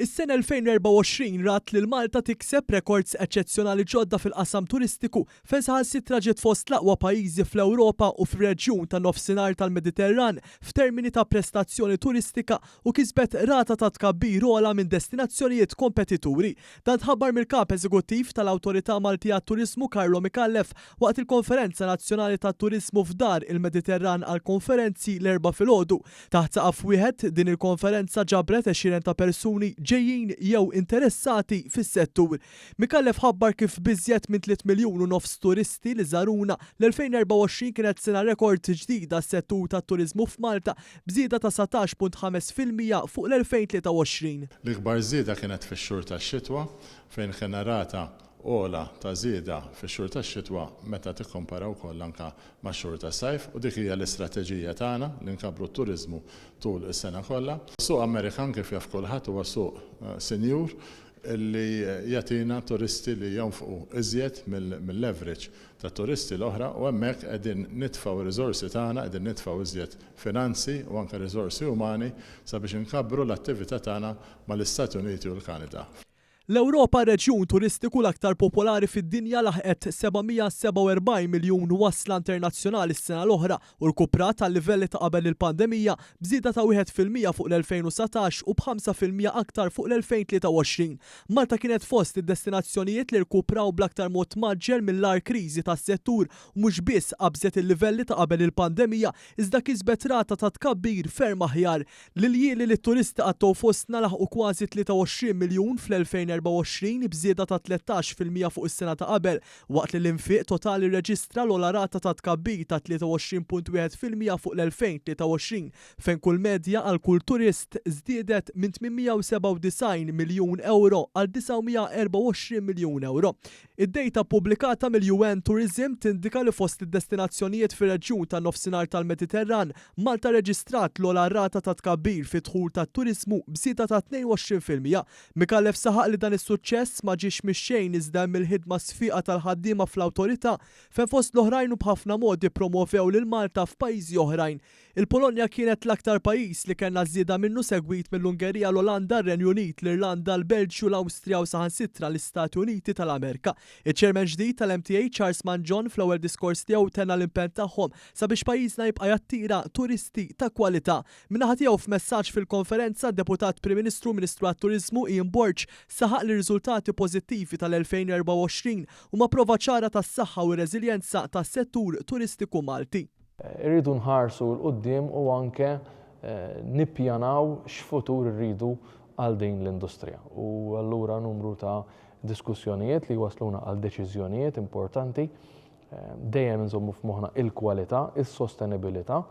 Is-sena 2024 rat lil Malta tikseb rekords eċċezzjonali ġodda fil-qasam turistiku fejn saħansitra ġiet fost l-aqwa pajjiżi fl-Ewropa u fir-reġjun tan-Nofsinhar tal-Mediterran f'termini ta' prestazzjoni turistika u kisbet rata ta' tkabbir ogħla minn destinazzjonijiet kompetituri. Dan tħabbar mill-Kap Eżekuttiv tal-Awtorità Maltija għat-Turiżmu Carlo Micallef waqt il-Konferenza Nazzjonali tat-Turiżmu f'Dar il-Mediterran għall-Konferenzi l-Erbgħa filgħodu. Taħt saqaf wieħed, din il-konferenza ġabret għexieren ta' persuni ġejjin jew interessati fis-settur. Micallef ħabbar kif b'iżjed minn 3 miljun u nofs turisti li żaruna, l-2024 kienet sena rekord ġdida għas-settur tat-turiżmu f'Malta b'żieda ta' 19.5% fuq l-2023. L-ikbar żieda kienet fix-xhur tax-xitwa fejn kellna rata ogħla ta' żieda fix-xhur tax-xitwa meta tikkompara wkoll anke max-xhur tas-sajf u dik hija l-istrateġija tagħna li nkabbru t-turiżmu tul is-sena kollha. Is-suq Amerikan kif jaf kulħadd huwa suq sinjur li jagħtina turisti li jonfqu iżjed mill-average tat-turisti l-oħra u hemmhekk qegħdin nitfgħu r-riżorsi tagħna, qegħdin nitfgħu iżjed finanzi u anke riżorsi umani sabiex inkabbru l-attività tagħna mal-Istati Uniti u l-Kanada. L-Ewropa, r-reġjun turistiku l-aktar popolari fid-dinja laħqet 747 miljun wasla internazzjonali s-sena l-oħra u rkuprat għal-livelli ta' qabel il-pandemija b'żieda ta' 1% fuq l-2019 u b'5% aktar fuq l-2023. Malta kienet fost id-destinazzjonijiet li rkupraw bl-aktar mod mgħaġġel mill-agħar kriżi tas-settur u mhux biss qabżet il-livelli ta' qabel il-pandemija iżda kisbet rata ta' tkabbir ferm aħjar. L-iljieli li t-turisti qattgħu fostna laħqu kważi 23 miljun fl-2024, b'żieda ta' 13% fuq is-sena ta' qabel, waqt li l-infiq totali rreġistra l-ogħla rata ta' tkabbir ta' 23.1% fuq l-2023, fejn kull medja għal kull turist żdiedet minn 897 miljun ewro għal 924 miljun ewro. Id-dejta ppubblikata mill-UN Tourism tindika li fost id-destinazzjonijiet fir-reġjun tan-Nofsinhar tal-Mediterran, Malta rreġistrat l-ogħla rata ta' tkabbir fid-dħul tat-turiżmu b'żieda ta' 22%. Micallef saħaq li dan is-suċċess ma ġiex mix-xejn iżda hemm il-ħidma sfiqa tal-ħaddiema fl-awtorità fejn fost l-oħrajn u b'ħafna modi ppromwovew lil Malta f'pajjiżi oħrajn. Il-Polonja kienet l-aktar pajjiż li kellna żieda minnu segwit mill-Ungerija, l-Olanda, r-Renju Unit, l-Irlanda, l-Belġju, l-Awstrija u saħansitra l-Istati Uniti tal-Amerka. Iċ-Chairman ġdid tal-MTA Charles Mangion fl-ewwel diskors tiegħu tenna l-impenn tagħhom sabiex pajjiżna jibqa' jattira turisti ta' kwalità. Min-naħa tiegħu f'messaġġ fil-konferenza, d-Deputat Prim Ministru u Ministru għat-Turiżmu Ian Borg saħaq li r-riżultati pożittivi tal-2024 huma prova ċara tas-saħħa u r-reżiljenza tas-settur turistiku Malti. Irridu nħarsu 'l quddiem u anke nippjanaw x'futur irridu għal din l-industrija. U allura numru ta' diskussjonijiet li jwassluna għal deċiżjonijiet importanti, dejjem inżommu f'moħħna il-kwalità, is-sostenibilità.